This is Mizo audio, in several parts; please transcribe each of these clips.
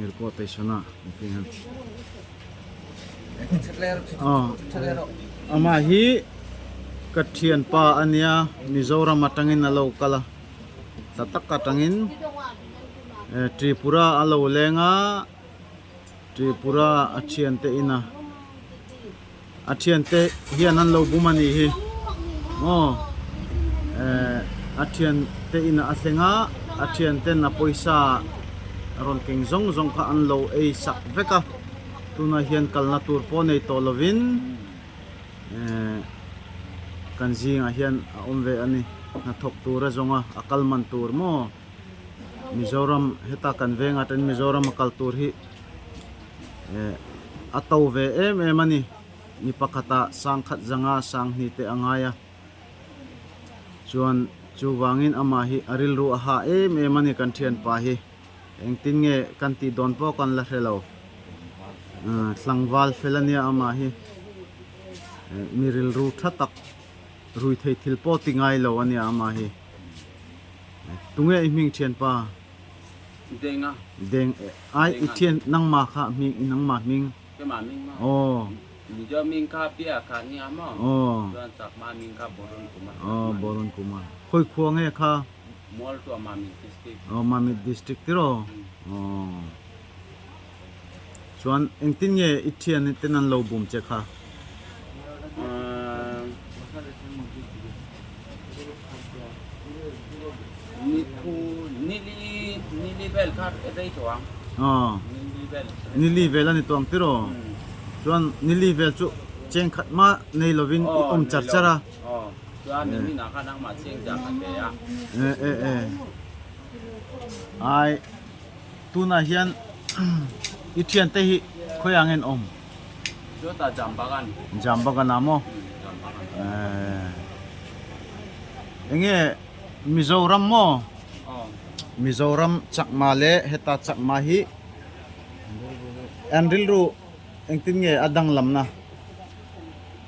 Record station a amah hi ka thianpa a nia Mizoram atangin a lo kal a tla tak atangin Tripura a lo leng a Tripura a thiante inah a thiante hian an lo bum a nih hi maw eh a thiante inah a thleng a a thianten a pawisa rawn keng zawng zawng kha an lo ei sak vek a tunah hian kalna tur pawh nei tawh lovin eh kan zingah hian a awm ve a ni hnathawk tur a zawng a a kal man tur maw Mizoram heta kan vengah ten Mizoram a kal tur hi. Eh a to ve em em a ni mi pakhata sangkhat zanga sanghni te a ngai a chuan chuvangin amah hi a rilru a ha em em a ni kan thianpa hi engtin nge kan tih dawn pawh kan la hre lo tlangval fel a nia amah hi mi rilru tha tak rui thei thil pawh ti ngai lo a nia amah hi tunge i hming thianpa. Deng a. Deng ai i thian nangma kha hming nangma hming. Keimah hming maw? Aw. Mizo hming kha Pia kha nia maw? Aw. Chuan Chakma hming kha Borun Kumar. Aw Borun Kumar. Khawi khua nge kha? Mualtua Mamit District. Aw Mamit District tiraw? Aw. Chuan engtin nge i thian ten an lo bum che kha? Nili vel a ni tawh ang tiraw? Chuan nili vel chu cheng khat mah nei lovin i awm char char a. Ai tunah hian i thiante hi khawiah nge an awm? Chutah Jambagan. Jambagan ah maw? Enge Mizoram maw? Mizoram chakma leh heta chakma hi an rilru engtin nge a danglamna?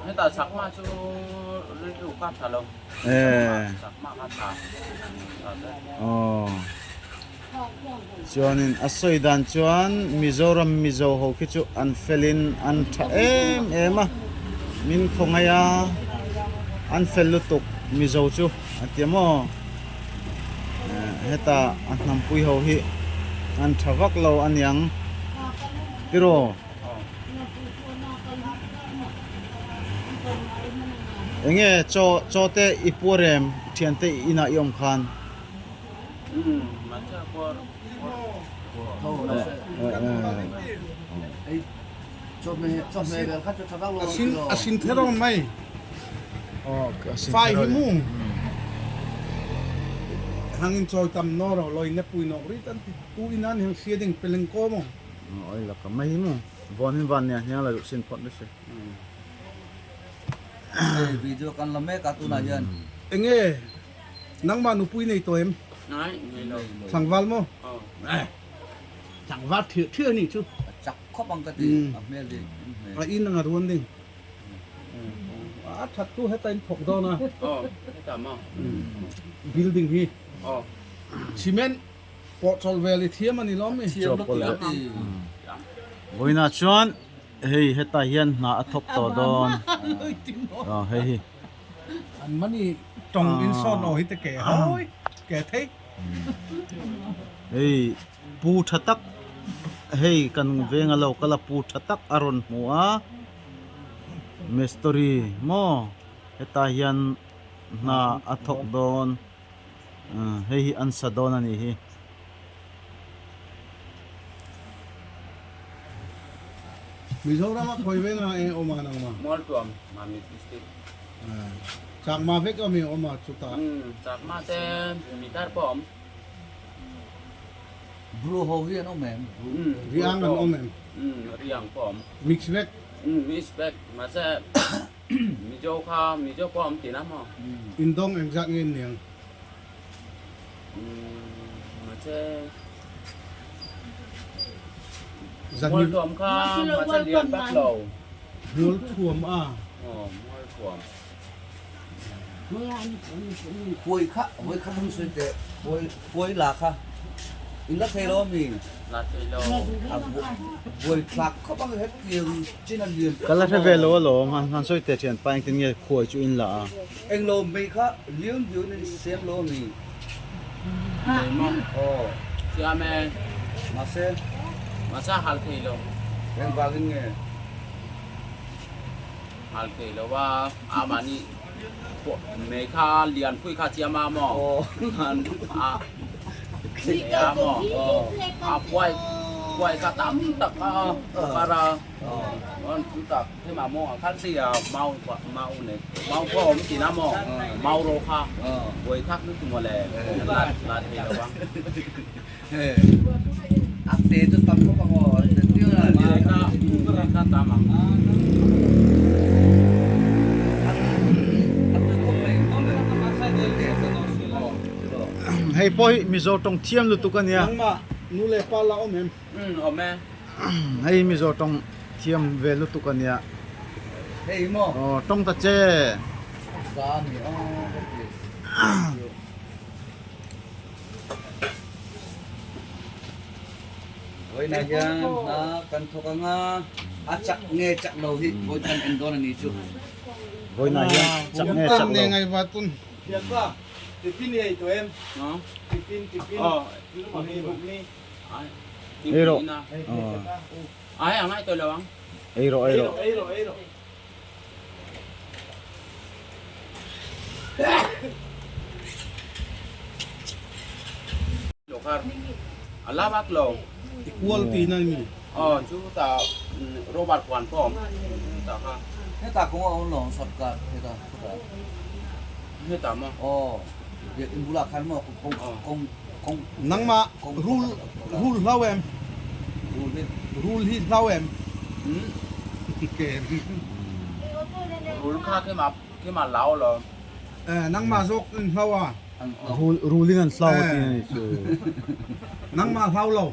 Heta chakma chu rilru kha tha lo. Chakma kha tha. Aw. Chuanin a sawi dan chuan Mizoram Mizo ho khi chu an felin an tha em em a, min khawngaih a, an fel lutuk Mizo chu a ti maw? Heta a hnampui ho hi an tha vak lo aniang tiraw? Enge chaw chaw te i puar em thiante inah i awm khan? A sin theron mai fai hi mu hangin chawi tam no ro loi ne pui nok ri tan ti tu inan hang sia ding peleng ko mo oi la ka mai mu von hin van nia hniang la sin phot ni se video kan la mek a tunah hian enge Nangmah nupui nei tawh em? Nai, nei lo. Tlangval maw? Aw. Eh, tlangval thir thir a nih chu. A chak khawp ang ka ti, a hmel hi. A in ang a ruan ding. A that chu heta in thawk dawn a. Aw, heta maw? Building hi. Aw. Cement pawh chawl vel i thiam a ni lawm mi? Thiam lutuk ka ti. Vawiinah chuan hei hetah hian hna a thawk tawh dawn. Aw, hei hi. An mani tawng in sawn aw hi te ke hawi ke thei. Hei pu tha tak hei kan venga lo kal a pu tha tak a rawn hmu a mistiri maw hetah hian hna a thawk dawn hei hi an sa dawn a nih hi. Mizoram a khawi veng a eng awm a nangma? Mualtuam, Mamit district. Chakma vek a mi awm a chutah? Chakma te mi thar pawh awm. Bru ho hi an awm em? Riang an awm em? Riang pawh awm. Mix vek? Mix vek, mahse Mizo kha Mizo pawh awm tihna maw? Indawng engzat nge niang? Mualthuam kha mahse lian vak lo. Mualthuam a. Aw mualthuam. Huai kha huai kha hmang sawi teh huai huai la kha. In la thei lo mi? La thei lo. A buai thlak khawp ang hetiang chin a lian Ka la hre ve lo alawm, han han sawi teh thian pa engtin nge khuai chu in la a. Englo mei kha lian viau in siam lo mi? Mei maw? Aw. Siam e. Mahse. Mahse a hal thei lo. Engvangin nge? Hal thei lo a, amahni mei kha lian pui kha chiam a maw? A a maw? A khuai khuai kha tam tak kha a kar a, chuan chutah hema mawngah khan hei a mau mau nei mau pawh a awm thin a maw? Mau ro kha buai thak lutuk mawle la la thei lo ang. A te chu tam khawp ang aw Mei kha mei kha tam ang. Hei pawh hi Mizo tawng thiam lutuk a nia. Nangmah nu leh pa la awm em? Umm awm e. Hei Mizo tawng thiam ve lutuk a nia. Hei maw? Aw tawng ta che. Za a ni aw ka ti. Vawiinah hian hna kan thawk ang a, a chak nge chak lo hi vawi kan en dawn a ni chu. Vawiinah hian chak nge chak lo. Ei rawh. Ei rawh ei rawh. Heta kawng a awm lo ang shortcut heta khawtah. Aw biakinn bulah khan maw kawng kawng kawng Nangmah rul rul hlau em? Rul hi Rul hi hlau em? Rul kha keimah keimah lau lo. Nangmah zawk in hlau a. Rul rul in an hlau a ti a ni chu. Nangmah hlau lo.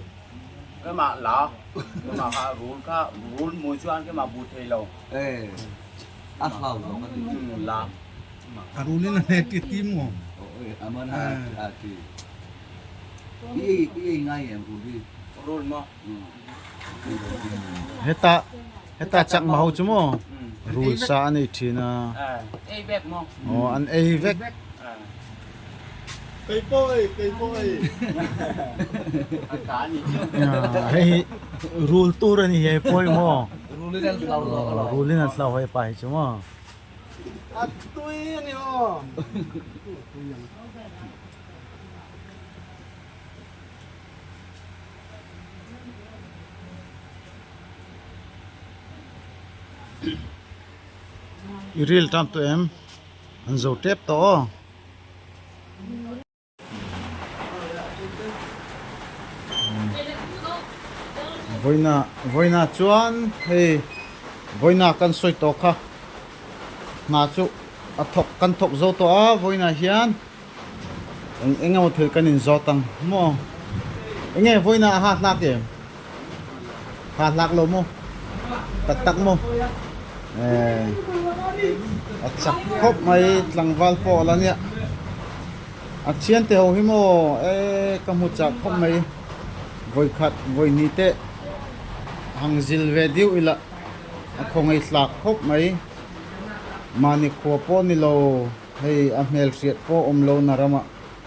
Keimah lau keimah kha rul kha rul mui chuan keimah bu thei lo. Eh a hlau zawk a ni chu. La. A rul in a hne ti ti maw? Aman a ti. I ei ngai em rul hi? Rul maw? Heta heta chakma ho chu maw rul sa an ei thin a. Ei vek maw? Aw an ei vek. Kei pawh ei, kei pawh ei. Hei hi rul tur a ni hi pawi maw? Rul in an hlau zawk alawm. Rul in an hlau hei pa hi chu maw? A tui a ni aw. I ril tam tawh em? An zo tep tawh aw. Vawiina vawiina chuan hei vawiina kan sawi tawh kha hna chu a thawk kan thawk zo tawh a vawiinah hian Eng eng emaw thil kan inzawt ang maw? Enge vawiinah a ha hlak em? Ha hlak lo maw? Tak tak maw? Eh, a chak khawp mai tlangval pawh la nia. A thiante ho hi maw eh ka hmu chak khawp mai. Vawikhat vawihnih te hang zil ve diu ila a khawngaih hlak khawp mai. Mahni khua pawh ni lo. Hei a hmel hriat pawh awm lo na ramah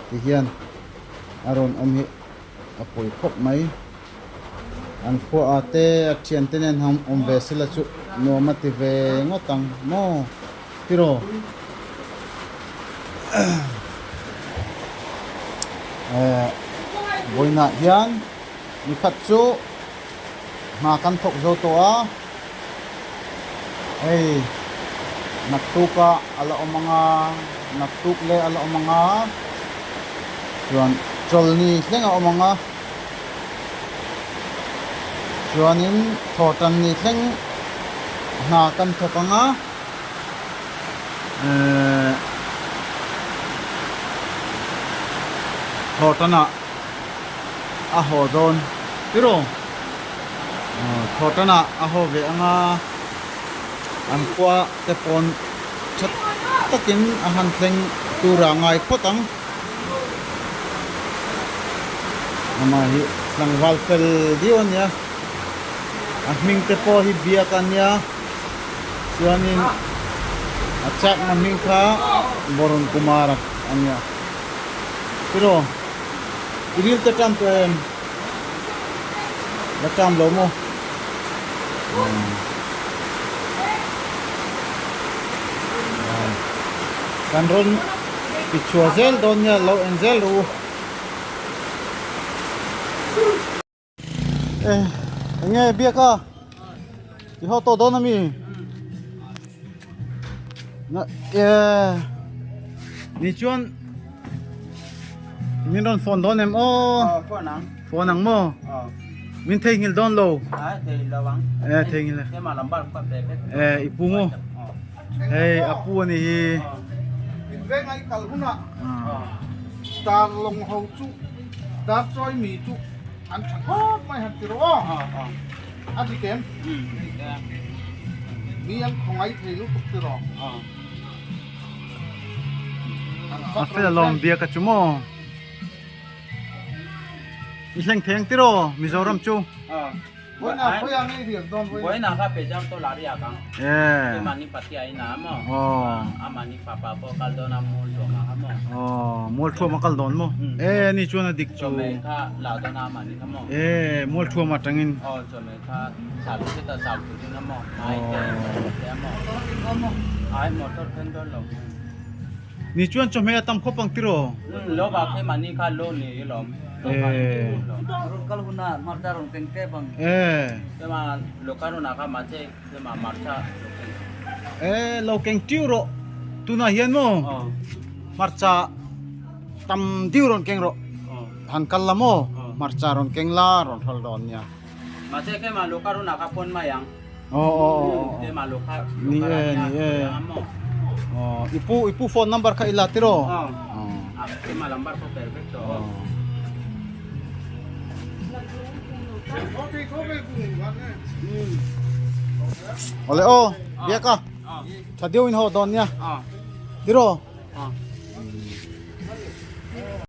ti hian a rawn awm hi a pawi khawp mai. An khua ah te a thian te nen han awm ve sela chu nuam a ti ve ngawt ang maw tiraw? Eh vawiinah hian nikhat chu hna kan thawk zo tawh a. Hei naktuk a a la awm ang a, naktuk leh a la awm ang a, chuan chawlhni thleng a awm ang a, chuanin thawhtanni thleng hna kan thawk ang a, ehh thawhtanah a haw dawn tiraw. Thawhtanah a haw ve ang a, an khua te pawn tha takin a han thleng tura ngai phawt ang. Amah hi tlangval fel viau a nia a hming te pawh hi biak a nia chuanin a chakna hming kha Varun Kumar a nia tiraw i ril te tan tawh em la tan lo maw kan rawn tichhuah zel dawn nia lo en zel rawh u. Eh, enge biak a i haw tawh dawn ami na eh ni chuan min rawn phone dawn em aw phone ang phone ang maw min theihnghilh dawn lo eh eh theihnghilh eh i pu maw hei a pu a ni hi in veng a i kal hunah Dar lawng ho chu dar chawi mi chu an tha khawp mai han ti rawh aw a dik em mi an khawngaih thei lutuk ti rawh a fel alawm biak a chu maw i hleng thei ang ti rawh Mizoram chu. Vawiinah khawiah nge i riak dawn vawiinah? Vawiinah kha Pejam to la riak ang. Eh. Keimahni pathia in a maw? Aw. Amahni fapa pawh kal dawn a Mualthuam ah kha maw? Aw, Mualthuam a kal dawn maw? Eh, ni chuan a dik chu. Chawhmeh kha la dawn a amahni kha maw? Eh, Mualthuam atangin. Aw, chawhmeh kha sal cheta sal turin a maw? Ai te, te a maw? Ai motor then dawn lo. Ni chuan chawhmeh a tam khawp ang tiraw? Umm, lo bak hi mahni kha lo ni i lawm. Eh. Rawn kal hunah hmarcha rawn keng tep ang. Eh. Kema local hunah kha mahse kema hmarcha lo keng. Eh, lo keng tiu rawh. Tunah hian maw? Hmarcha tam diu rawn keng rawh. Han kal la maw? Hmarcha rawn keng la rawn hral dawn nia. Mahse kema local hunah kha pawn mai ang. Aw aw aw. Kema local Ni e ni e. Aw i pu i pu phone number kha i la tiraw? Aw. Kema lambar pawh per vek tawh aw. Awle aw biak a tha deuhin haw dawn nia tiraw?